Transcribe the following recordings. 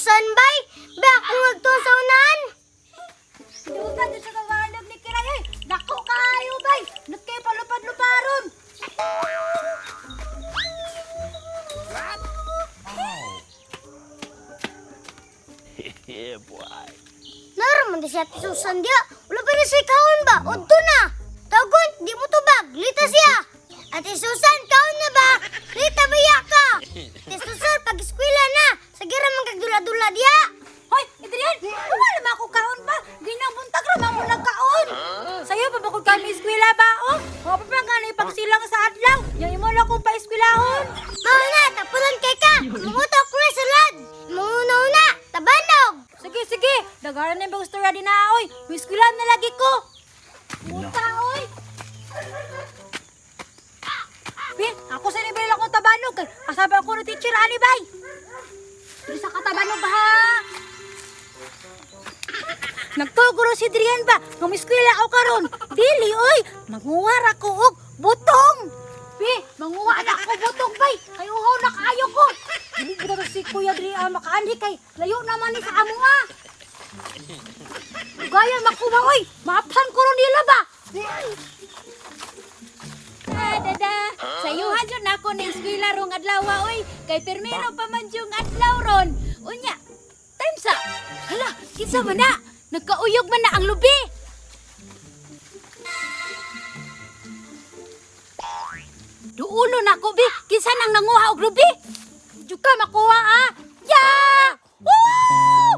Susan bay. Ba ako nagtuon sa unahan. Duta dyan sa kawalag ni Kiray ay. Dako kayo bay. Nagkay palupad-luparon. Yeah, boy. Naraman di si Ate Susan diya. Wala pa na siya kaon ba? Udto na. Tagon, di mo tubag. Lita siya. Ate Susan, kaon na ba? Lita ba ka? Ate Susan, pag-eskwela na. Sagira man kag dula-dula diya. Hoy, Adrian, wala naman ako kaon ba? Ginang buntag ra man mo nagkaon. Sayo pa ba kung kami eskwela ba oh? Wa pa pa nga na ipagsilang sa adlaw. Yang imo na akong paeskwelahon. Mao na, tapulan kay ka. Mangutok ko na sa lad. Manguna-una, tabanog. Sige, sige. Dagaran na yung istorya din na oy. May eskwela na lagi ko. Puta oy. Bin, ako sa nibil akong tabanog. Kay kasama ko ni teacher ani bay. Dili sa katabanog ha. Nagtuguro si Adrian ba? Nga may eskwela ako karon. Dili oy, manguha ra ko og butong. Bi, manguha na ako butong bay. Kay uhaw na kaayo ko. Dili gid si Kuya Adrian makaanhi kay layo naman ni sa amoa. Gaya makuha oy, maapsan ko ron nila ba? Ah, dada. Sayuhan jud nako ni eskwela rong adlaw oy. Kay permero pa man yung adlaw ron. Unya, time sa. Hala, kinsa man na? Nagkauyog man na ang lubi. Duulo na ko bi. Kinsa nang nanguha og lubi? Jud ka makuha ah. Ya! Woo!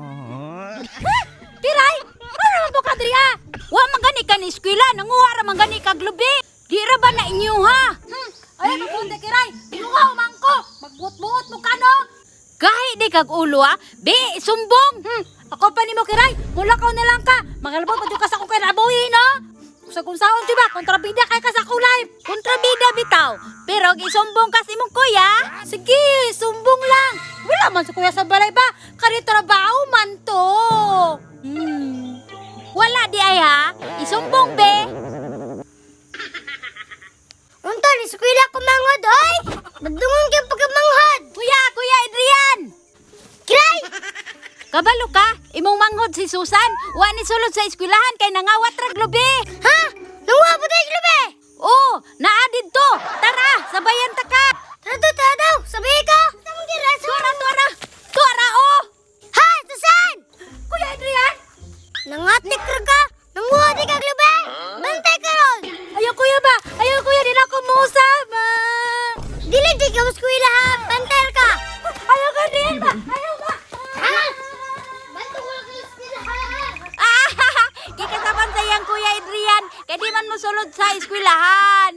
Ha? Kiray, ano man po ka diri ah? Wa man gani ka ni eskwela, nanguha ra man gani kag lubi. Di ra ba na inyo ha? Ay, mapunta kiray. Lugaw man ko. Magbuot-buot mo ka no. Gahi di kag ulo ah. Bi, sumbong. Ako pa nimo kiray. Mulakaw na lang ka. Magalabot pa jud ka sa akong kinabuhi no. Sa kung saon di ba? Kontrabida kay ka sa akong life. Kontrabida bitaw. Pero gisumbong ka sa imong kuya. Sige, sumbong lang. Wala man sa kuya sa balay ba? Kani trabaho man to. Wala di ay ha. Isumbong be. Unta, ni eskwela ko mangod, oy. Magdungon kay pagkamanghod. Kuya, Kuya Adrian. Kiray! Kabalo ka, imong manghod si Susan. Wa ni sulod sa eskwelahan kay nangawat ra glubi. Ha? Nanguha po tayo lubi. Oh, naa didto. Tara, sabayan ta ka. Tara daw, tara daw. Sabi ka. Tuara, tuara. Tuara oh. Ha, Susan! Kuya Adrian! Nangatik ra ka. Nanguha di kag lubi. Bantay ka ron. Ayaw kuya ba? Ayaw kuya, di na ako muusap. Ah. Dili di ka eskwela ha. Bantay ka. Ayaw ko Adrian ba? Ayaw ba? Ha? Bantay ko lang eskwela ha. Ah, kikasaban sa iyang Kuya Adrian. Kay di man mosulod sa eskwelahan.